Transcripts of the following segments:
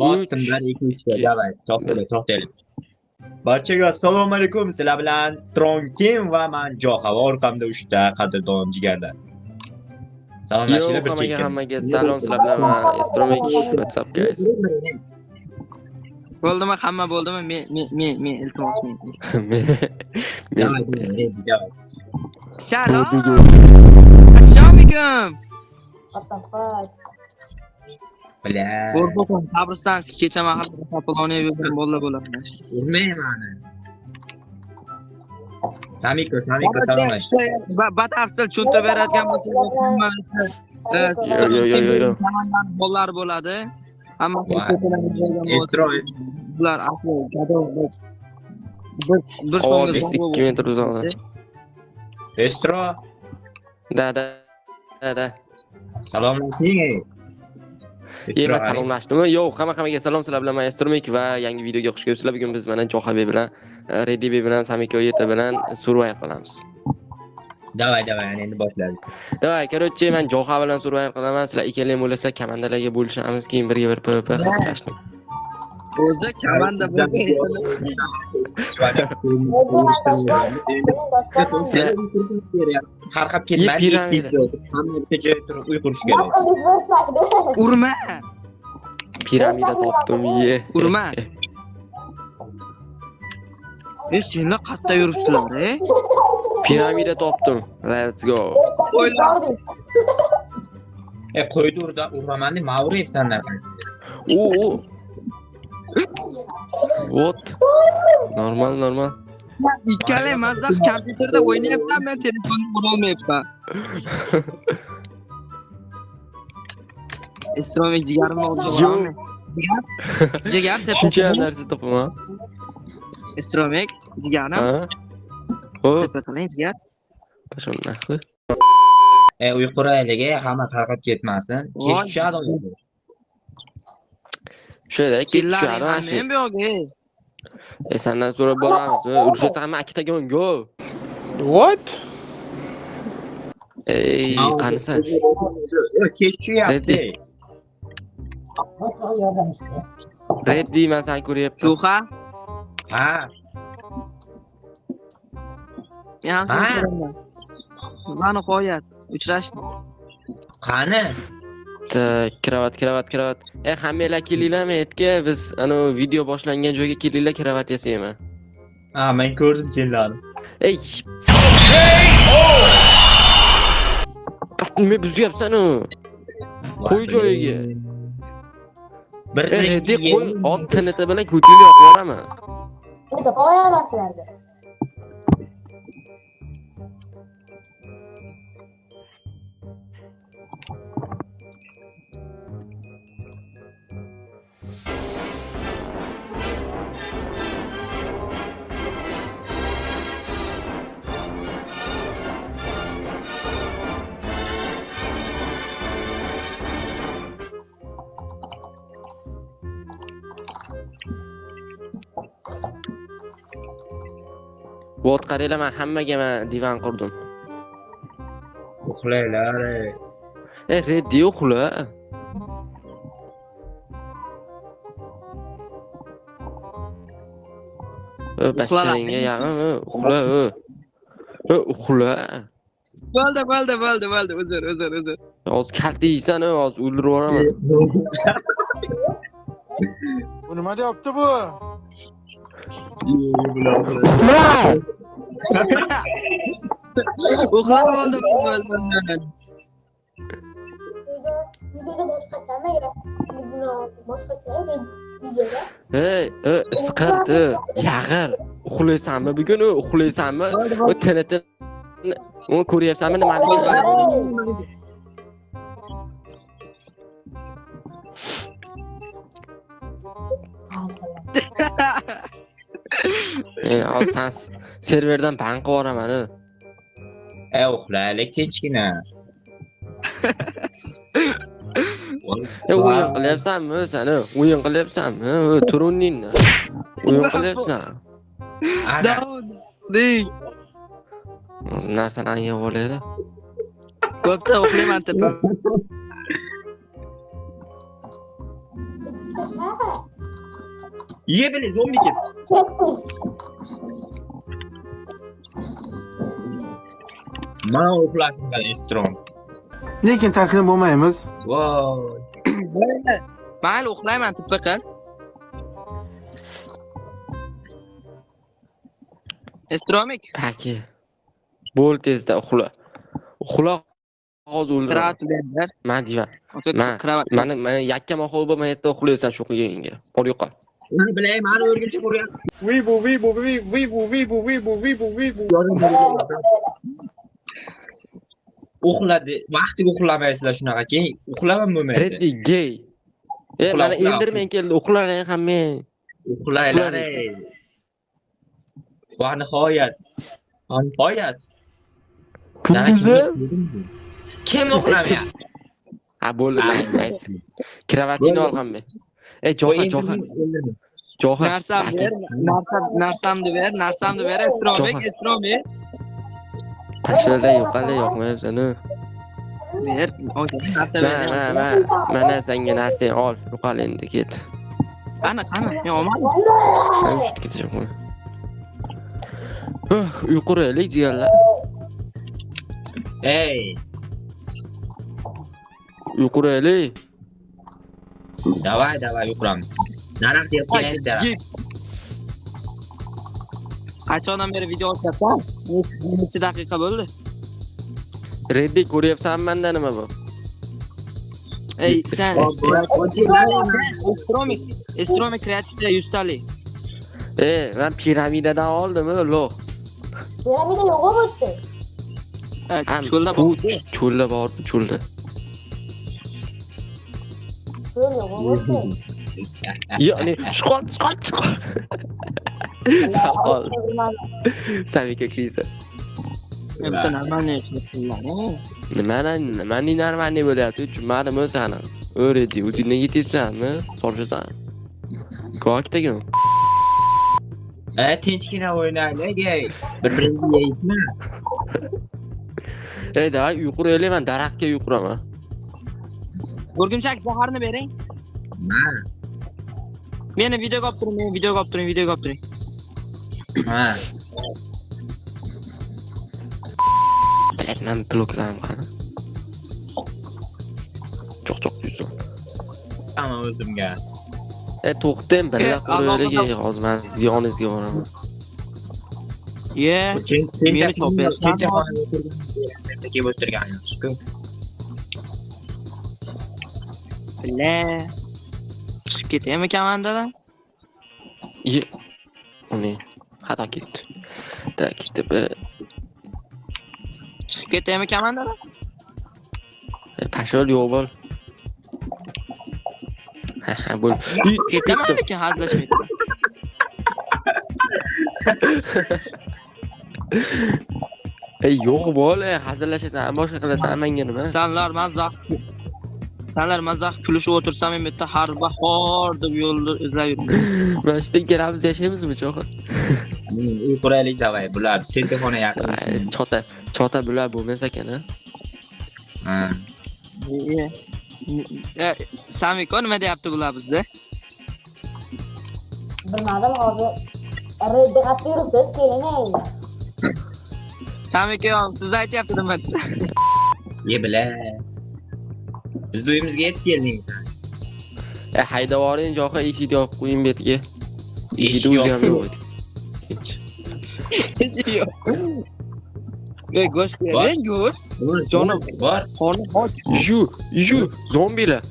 Bosdim 1 2 3 давай, to'xtaylik. Barchaga assalomu alaykum. Sizlar bilan Strong Team va men Joha va orqamda 3 ta qadrdon jigarlar. Salomlashinglar bir chekka. Hammaga salom, sizlar bilan men Strong. What's up guys? Bo'ldimi? Hamma bo'ldimi? Men iltimos men. Salom. Assalomu alaykum. Бля. Qo'rqoqman, qabriston kecha mahal Poloniya yurgan bolalar bo'ladi. Urmayman. Samiko, salomlash. Batafsil tushuntirib beradigan bo'lsa, Yo. Bolalar bo'ladi. Hamma bular asli gado bir so'nggi 2 metr uzoqda. Estro. Da. Salomlashing. Yema salomlashdimi? Yo'q, hammaga salom, sizlar bilan men Estromik va yangi videoga xush kelibsizlar. Bugun biz mana Johabek bilan, Redibek bilan, Samiko Yeta bilan survival qilamiz. Davay, endi boshladik. Davay, короче, men Joha bilan survival qilaman. Sizlar ikkalang bo'lasizlar, komandalarga bo'lishamiz, keyin birga bir PvP qilishni. O'zi komanda bo'lsa, tarqab ketmaydi, hamma bitta joyda turib uy qurish kerak. Urma. Piramida topdim, ye. Urma. Senlar qayerda yuribsizlar, e? Piramida topdim. Let's go. Qo'ydi urda, uraman deb mavuribsanlar. O. What? Normal. Ikkalang mazza kompyuterda o'ynayapsan, men telefonda urolmayapman. Estromik jigarimni oldiga boraman. Jigar tepa. Shuncha narsa topaman. Estromik jigarim. Tepa qiling jigar. Pashon naqli. Uy quraylik, hamma tarqab ketmasin. Kech tushadi. Shuyda kech tushadi. Men bu yoqga. Sendan so'rab boramiz. Urushasan hamma oktagon go. What? Ey, qanisan? Kech tushyapti. Reddi, men seni ko'ryapman. Suxa? Ha. Men ham seni ko'raman. Va nihoyat uchrashdik. Qani? Kravat. Hammanglar kelinglarmi etga? Biz ana video boshlangan joyga kelinglar, kravat yasayman. Ha, men ko'rdim senlarni. Ey! Nima buzyapsan u? Qo'y joyiga. Bir Reddi qo'y, hozir TNT bilan ko'tingni yoqib yuboraman. Qo'ya olasizlar. Vot qaranglar, men hammaga men divan qurdim. Uxlanglar. Reddi uxla. Basharingga yaqin, uxla. Uxla. Bo'ldi. Uzr. Hozir kalta yeysan, hozir o'ldirib yuboraman. Bu nima deyapti bu? Uxlab oldim. Videoda boshqacha, boshqacha videoda. Isqirt, yag'ir. Uxlaysanmi bugun, uxlaysanmi? U TNT uni ko'ryapsanmi nimaligini? Hozir san serverdan ban qilib yuboraman. Uxlaylik kechgina. O'yin qilyapsanmi sen? O'yin qilyapsanmi? Tur o'rningdan. O'yin qilyapsan. Ding. Hozir narsani anglab olaylik. Bo'pti, uxlayman tepa. Ye bile zombi ketdi. Mana uxlashim kerak strong. Lekin taslim bo'lmaymiz. Voy. Mayli uxlayman tippa qil. Estromik. Paki. Bo'l tezda uxla. Uxla hozir o'ldiraman. Kravat berdilar. Man divan. Mana yakkam oxovi bo'lib, men yerda uxlaysan shu qilganga. Bor yo'qol. Uni bilay, mani o'rgimchak uryapti. Vi bu vi bu vi vi bu vi bu vi bu vi bu vi bu. Uxladi. Vaqtiga uxlamaysizlar shunaqa, keyin uxlamam bo'lmaydi. Reddi gay. Mana endirmen keldi, uxlang hamma. Uxlaylar. Va nihoyat. Nihoyat. Kunduzi kim uxlamayapti? Ha, bo'ldi, nice. Kravatingni ol hamma. Joha, Joha. Joha. Narsam ber, narsamni ber, narsamni ber, Estromik, Estromik. Pashada yo'qali, yoqmayapsan-u. Ber, oka, narsa ber. Mana senga narsang ol, yo'qol endi ket. Qani, qani, men olmadim. Men shut ketacağım. Uyquraylik jigarlar. Ey. Uyquraylik. Davay, davay uyquramiz. Daraxt yeb qo'yaylik daraxt. Qachondan beri video olyapsan? Necha daqiqa bo'ldi? Reddi ko'ryapsanmi menda nima bu? Ey, sen Estromik, Estromik kreativda 100 talik. Men piramidadan oldim, lo'q. Piramida yo'q bo'ldi. Cho'lda bor. Cho'lda bor, cho'lda. Cho'l yo'q bo'ldi. Ya'ni chiqol, chiqol, chiqol. Saqol. Samika kriza. Bitta normalniy qilib. Nimani normalniy bo'lyapti? Tushunmadim o'zini. O'redi, o'zingdan yetyapsanmi? So'rashasan. Kokdagin. Tinchgina o'ynaylik, ey. Bir-biringni yeyitma. Ey, davay uyquraylik, men daraxtga uyquraman. O'rgimchak zaharni bering. Ha. Meni videoga olib turing, meni videoga olib turing, videoga olib turing. Ha. Bilet, men bloklarim qani. Cho'q-cho'q yuzim. Tamam o'zimga. To'xtang, birga quraylik, hozir men sizga yoningizga boraman. Ye, meni chopyapsan. Kelib o'tirgan yaxshi-ku. Bile. Chiqib ketaymi komandadan? Ye. Uni xato ketdi. Tak, ketdi. Chiqib ketaymi komandadan? Pashol yo'q bo'l. Ha, bo'l. Ketaman lekin hazillashmaydi. Ey, yo'q bo'l, hazillashasan, boshqa qilasan, menga nima? Sanlar mazax. Sanlar mazax kulishib o'tirsam men bitta har bahor deb yo'lni izlab yuribman. Mana shu ikkalamiz yashaymizmi, cho'g'i? Uyquraylik davay, bular telefoni yaqin. Chota, chota bular bo'lmas ekan, ha? Ha. Samiko nima deyapti bular bizda? Bilmadim hozir. Reddi qattiq yuribsiz, keling ey. Samiko, siz aytyapti nima? Ye bila. Biz uyimizga yetib kelding. Haydab yuboring, jo'xa eshikni yopib qo'ying betiga. Eshikni o'zi ham yo'q edi. Yo'q. Ey, go'sht bering, go'sht. Jonim bor. Qornim och. Yu, zombilar.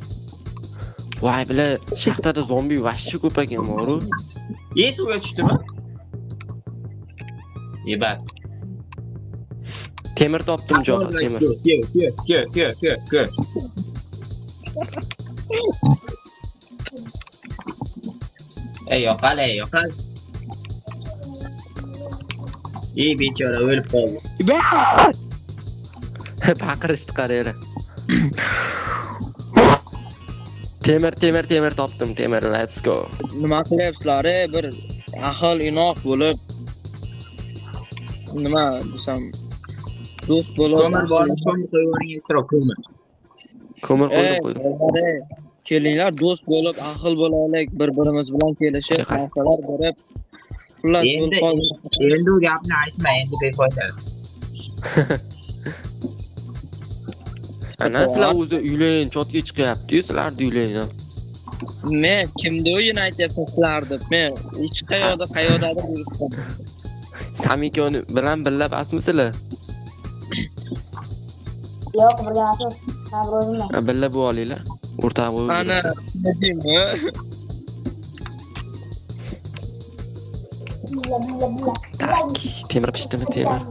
Voy bila, shaxtada zombi vashshi ko'p ekan, boru. Ey, suvga tushdimi? Yebat. Temir topdim, jo'xa, temir. Ke, ke, ke, ke. Ey, yo'qol, ey, yo'qol. Ey, bechora o'lib qoldi. Baqirishdi qaranglar. Temir, temir, temir topdim, temir, let's go. Nima qilyapsizlar, bir ahil inoq bo'lib nima desam, do'st bo'lib ko'mir bor, ko'mir qo'yib yuboring, esroq ko'mir. Ko'mir qo'ydim, qo'ydim. Kelinglar, do'st bo'lib, ahil bo'laylik, bir-birimiz bilan kelishib, Haqiqat. narsalar berib. Xullas, Endi bo'lib qoldi. endi u gapni aytma, endi befoyda. Ana sizlar o'zi uylayin chotga chiqyapti-yu, sizlarni uylayin ham. Men kimni o'yini aytyapsan sizlar deb. Men hech qayoqda qayoqdadir yuribman. Samikoni bilan birga basmisizlar? Yo'q, birga emasmiz. Men bir o'zimman. Ha, Birga bu olinglar. O'rtog'i bo'lib Ana yuribdi. deymi? Billa billa billa. Tak, temir pishdimi temir?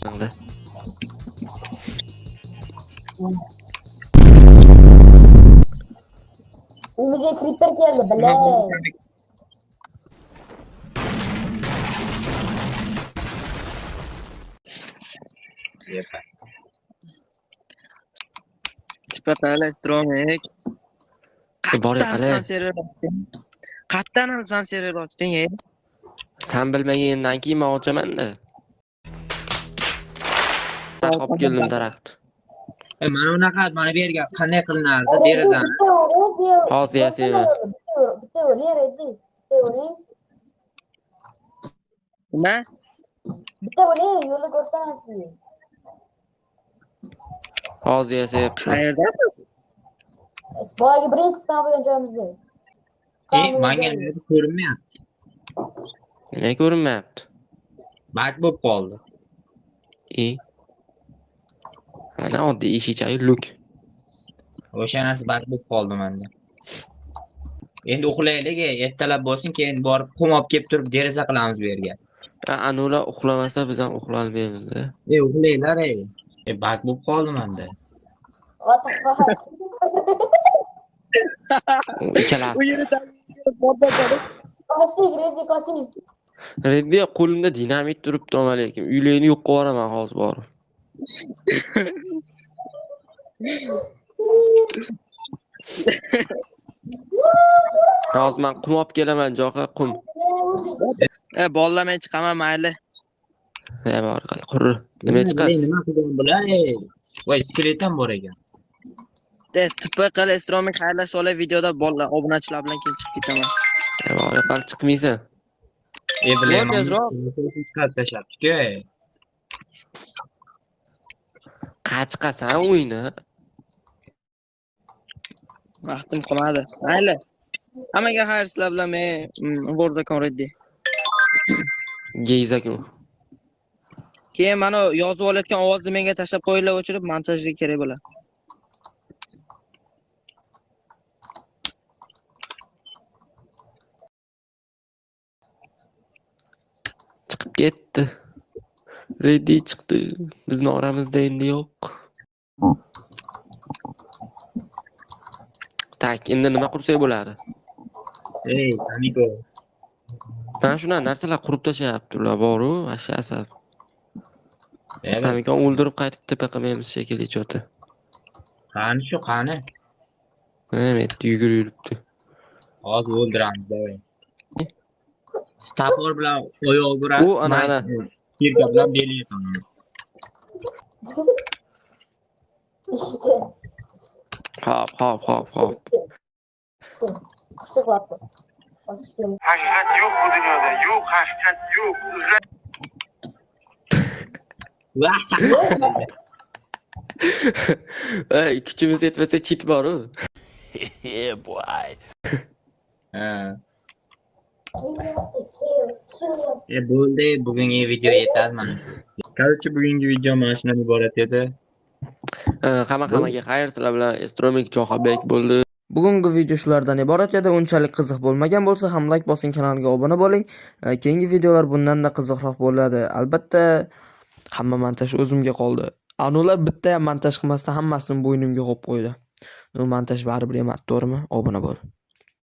Anda. Uyimizga creeper keldi, billa. Tipatala Stromik. Bor Qattan yo'qali. san server ochding? Qattan ham san server ochding, ey? San bilmagandan keyin men ochaman-da. Daraxt olib keldim daraxt. Mana unaqa, mana bu yerga qanday qilinardi derazani? Hozir yasayman. Bitta o'ling, Reddi. Bitta o'ling. Nima? Bitta o'ling, yo'lni ko'rsataman sizga. Hozir yasayapman. Qayerdasiz? Boyagi birinchi spawn bo'lgan joyimizda. Manga nimadir ko'rinmayapti. Nima ko'rinmayapti? Bak bo'lib qoldi. Mana oddiy eshikchayu luk. O'sha narsa bak bo'lib qoldi menda. Endi uxlaylik, ertalab bo'lsin, keyin borib qum olib kelib turib deraza qilamiz bu yerga. Anular uxlamasa biz ham uxlolmaymiz-da. Uxlanglar, ey. Bak bo'lib qoldi menda. What the fuck? Ikkala. Uyini portlatadi. Qochdik, Reddi, qoching. Reddi qo'limda dinamit turibdi, lekin uylarni yo'q qilib yuboraman hozir borib. Hozir men qum olib kelaman, jo'qa qum. Bolalar, men chiqaman, mayli. Bor, qurri. Nima chiqasiz? Nima qilgan bular? Voy, skelet ham bor ekan. Tipa qil, Stromik xayrlashib olay videoda bolalar, obunachilar bilan keyin chiqib ketaman. Bor, qal chiqmaysan. Bilaman. Tezroq. Chiqarib tashlabdi-ku. Qachiqasan o'yini. Vaqtim qolmadi. Mayli. Hammaga xayr, sizlar bilan men Warzone Reddi. Geyzakun. Keyin mana yozib olayotgan ovozni menga tashlab qo'yinglar, o'chirib montajga kerak bo'ladi. Chiqib ketdi. Reddi chiqdi. Bizni oramizda endi yo'q. Tak, endi nima qursak bo'ladi? Ey, Samiko. Mana shunaqa narsalar qurib tashlayapti ular boru, vashsha asab. Samikon o'ldirib qaytib tepa qilmaymiz shekilli choti. Qani shu, qani? Mana endi yugurib yuribdi. Hozir o'ldiramiz, davay. Topor bilan oyoq urasiz. U ana ana. Kirka bilan belini qilamiz. Hop, hop, hop, hop. Qichiqlabdi. Haqiqat yo'q bu dunyoda, yo'q, haqiqat yo'q. Izla Ey, kuchimiz yetmasa chit bor-u. Boy. Ha. Bo'ldi, bugungi video yetadi mana shu. Короче, bugungi video mana shundan iborat edi. Hamma hammaga xayr, sizlar bilan Estromik Johobek bo'ldi. Bugungi video shulardan iborat edi. Unchalik qiziq bo'lmagan bo'lsa ham like bosing, kanalga obuna bo'ling. Keyingi videolar bundan-da qiziqroq bo'ladi. Albatta, Hamma montaj o'zimga qoldi. Anular bitta ham montaj qilmasdan hammasini bo'ynimga qo'yib qo'ydi. Ну, montaj baribir emas, to'g'rimi? Obuna bo'l.